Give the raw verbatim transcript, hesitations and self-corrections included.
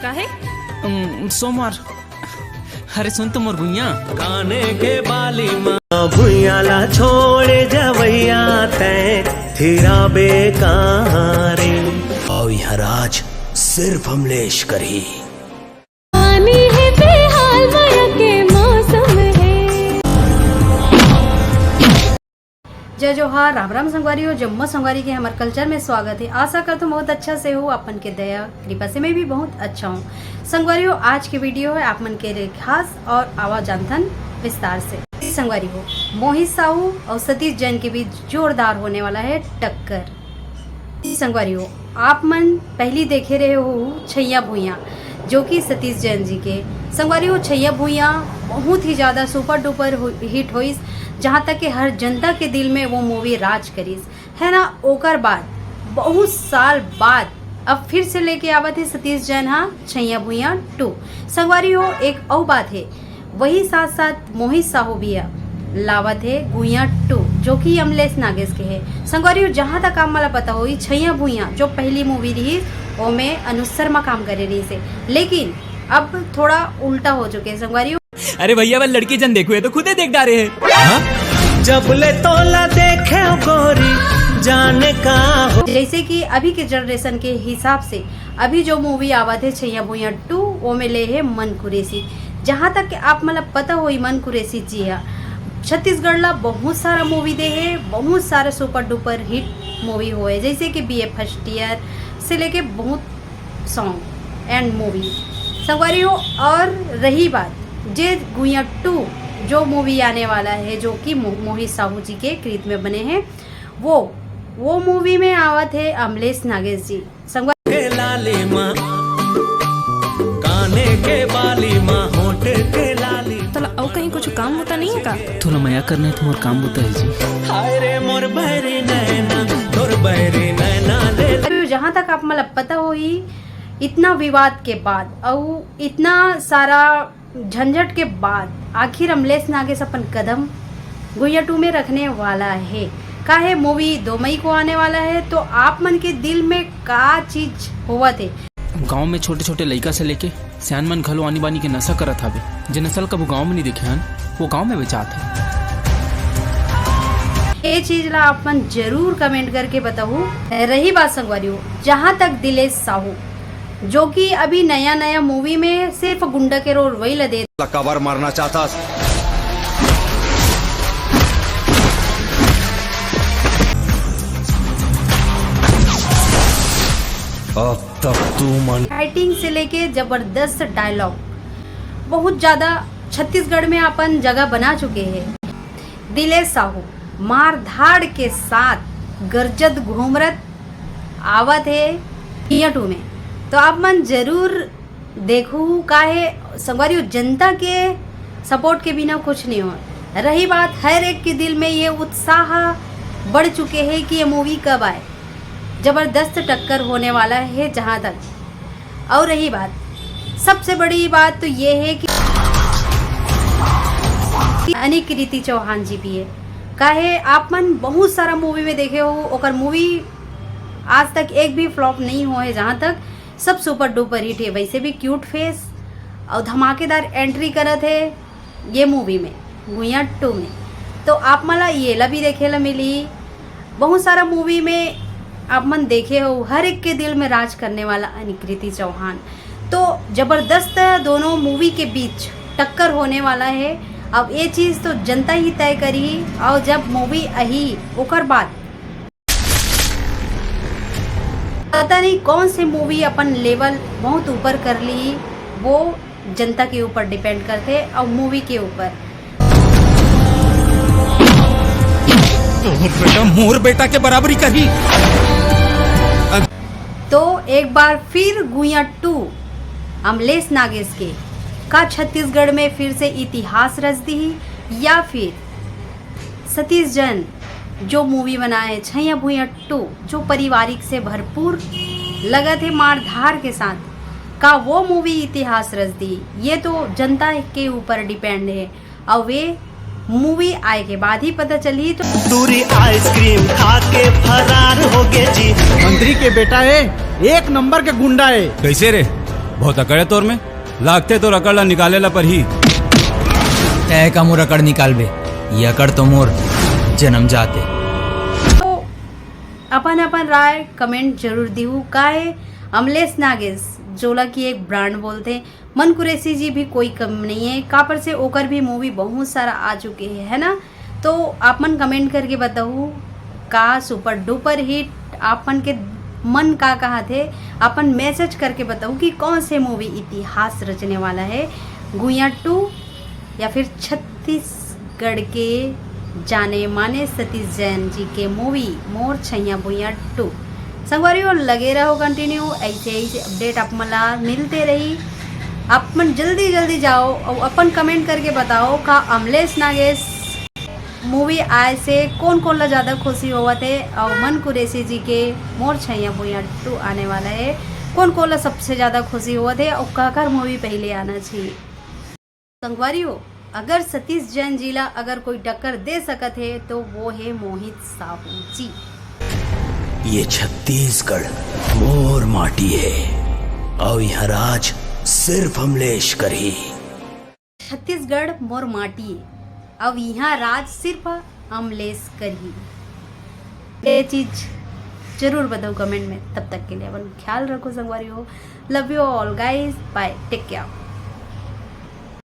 काहे? उम, सोमवार। अरे सुन तो मोर भुइया। काने के बाली माँ भुइया ला छोड़ जवैया तै थिराबे कहाँ रे। अउ यहाँ राज सिर्फ अमलेश करही। पानी है बेहाल, मया के मौसम है। जय जोहार, राम राम संगवारी हो, जम्मो संगवारी के हमर कल्चर में स्वागत है। आशा करत हूँ बहुत अच्छा से हो, अपन के दया कृपा से मैं भी बहुत अच्छा हूँ। संगवारी हो, आज के वीडियो है आप मन के लिए खास और आवा जानथन विस्तार से। संगवारी हो, मोहित साहू और सतीश जैन के बीच जोरदार होने वाला है टक्कर। संगवारी हो, आप मन पहली देखे रहे हो छैया भुइया, जो कि सतीश जैन जी के। संगवारी हो, छैया भुइया बहुत ही ज्यादा सुपर डुपर हिट होइस, जहाँ तक कि हर जनता के दिल में वो मूवी राज करिस, है ना। ओकर बाद बहुत साल बाद अब फिर से लेके आवत है सतीश जैन हा छैया भुइया टू। संगवारी हो, एक अउ बात है, वही साथ साथ मोहित साहू भी लावत है गुइया टू, जो कि अमलेश नागेश के है। संगवारी हो, जहाँ तक आप मला पता होही, छैया भुइया जो पहली मूवी रही, ओमे अनुज शर्मा काम करे रही से, लेकिन अब थोड़ा उल्टा हो चुके हैं संगवारी हो। अरे भैया, वो लड़की जन देखो, ये तो खुदे देख डारे है। हाँ? जब ले तोला देखे गोरी, जाने का हो। जैसे कि अभी के जनरेशन के हिसाब से अभी जो मूवी आवत है छैया भुइया टू, वो में ले है मन कुरैशी। जहाँ तक कि आप मतलब पता होही, मन कुरैशी जी हा छत्तीसगढ़ ला बहुत सारा मूवी दे है, बहुत सारा सुपर डुपर हिट मूवी होए, जैसे कि बीए फर्स्ट ईयर से लेके बहुत सॉन्ग एंड मूवी संगवारी हो। और रही बात जे गुइया टू जो मूवी आने वाला है, जो कि मो-, मोहित साहू जी के कृत में बने हैं, वो वो मूवी में आवत है अमलेश नागेश जी। संगवारी के लाली माँ, काने के बाली माँ, होठ के लाली। तोला अउ कहीं कुछ काम होता नहीं है का? तोला मया करना है तो मोर काम होता है जी। हाय रे मोर बैरी नैना, तोर बैरी नैना ले। अभी जहाँ तक आप मतलब पता होही, इतना विवाद के बाद और इतना सारा झंझट के बाद आखिर अमलेश नागेश अपन कदम गुइया टू में रखने वाला है। काहे मूवी दो मई को आने वाला है, तो आप मन के दिल में का चीज होवत है? गांव में छोटे छोटे लइका से लेके सियान मन घलो आनी बानी के नशा करत हावे। जे नशा ल कभू गांव में नहीं देखे हन, वो गांव में बेचात है। ये चीज ला आप मन जरूर कमेंट करके बताहू। रही बात संगवारी हो, जहाँ तक दिलेश साहू जो कि अभी नया नया मूवी में सिर्फ गुंडा के रोल वही ला दे। कवर मारना चाहता। अब तक तू मन फाइटिंग से लेके जबरदस्त डायलॉग बहुत ज्यादा छत्तीसगढ़ में अपन जगह बना चुके हैं। दिलेश साहू मार धाड़ के साथ गरजत घूमरत आवत है गुइया टू में, तो आप मन जरूर देखू। काहे संगवारी हो, जनता के सपोर्ट के बिना कुछ नहीं हो। रही बात हर एक के दिल में ये उत्साह बढ़ चुके हैं कि ये मूवी कब आए, जबरदस्त टक्कर होने वाला है जहाँ तक। और रही बात, सबसे बड़ी बात तो ये है कि अनिकृति चौहान जी भी है। काहे आप मन बहुत सारा मूवी में देखे हो, ओकर मूवी आज तक एक भी फ्लॉप नहीं हो है, जहाँ तक सब सुपर डुपर हिट है। वैसे भी क्यूट फेस और धमाकेदार एंट्री करत है ये मूवी में, गुइया टू में। तो आप मला ये ला भी देखे ला मिली। बहुत सारा मूवी में आप मन देखे हो, हर एक के दिल में राज करने वाला अनिकृति चौहान। तो जबरदस्त दोनों मूवी के बीच टक्कर होने वाला है। अब ये चीज तो जनता ही तय करी, और जब मूवी अही ओकर बाद पता नहीं कौन से मूवी अपन लेवल बहुत ऊपर कर ली, वो जनता के ऊपर डिपेंड करते और मूवी के ऊपर। मोर बेटा, मोर बेटा के बराबरी करी। तो एक बार फिर गुइया टू अमलेश नागेश के का छत्तीसगढ़ में फिर से इतिहास रच दी, या फिर सतीश जैन जो मूवी बनाए हैं छैया भुइया टू, जो पारिवारिक से भरपूर लगत है मारधार के साथ, का वो मूवी इतिहास रच दी? ये तो जनता के ऊपर डिपेंड है। और वे मूवी आए के बाद ही पता चली। तो दूरी आइसक्रीम खा के फरार हो गए जी। मंत्री के बेटा है, एक नंबर के गुंडा है। कैसे रे? बहुत अकड़ हे तोर में, लागथे तोर अकड़ ला निकाले ला परही। तय का मोर अकड़ निकालबे, ये अकड़ तो मोर जन्मजात हे। तो अपन अपन राय कमेंट जरूर दिहू। का हे अमलेश नागेश, जोला की एक ब्रांड बोलथे, मन कुरैशी जी भी कोई कम नहीं है, कापर से ओकर भी मूवी बहुत सारा आ चुके हैं, है ना? तो आप मन कमेंट करके बताऊ का सुपर डुपर हिट आप मन के मन का कहा थे, अपन मैसेज करके बताऊ कि कौन से मूवी इतिहास रचने वाला है, गुइया टू या फिर छत्तीसगढ़ के जाने माने सतीश जैन जी के मूवी मोर छैया भुइया टू। संगवारी हो, लगे रहो कंटिन्यू, ऐसे ऐसे अपडेट आप मन ला मिलते रही। आप मन जल्दी जल्दी जाओ और अपन कमेंट करके बताओ का अमलेश नागेश मूवी आए से कौन कौन ला ज्यादा खुशी होवत है और मन कुरैशी जी के मोर छैया भुइया टू आने वाला है, कौन कौन ला सबसे ज्यादा खुशी होवत है और काकर मूवी पहले आना चाहिए। संगवारी हो, अगर सतीश जैन जी ला अगर कोई टक्कर दे सकत है तो वो है मोहित साहू जी। ये छत्तीसगढ़ मोर माटी है और यहाँ राज सिर्फ अमलेश करही। छत्तीसगढ़ मोर माटी है, अब यहाँ राज सिर्फ अमलेश करही। ये चीज जरूर बताओ कमेंट में। तब तक के लिए अपन ख्याल रखो संगवारी हो। Love you all guys, bye, take care।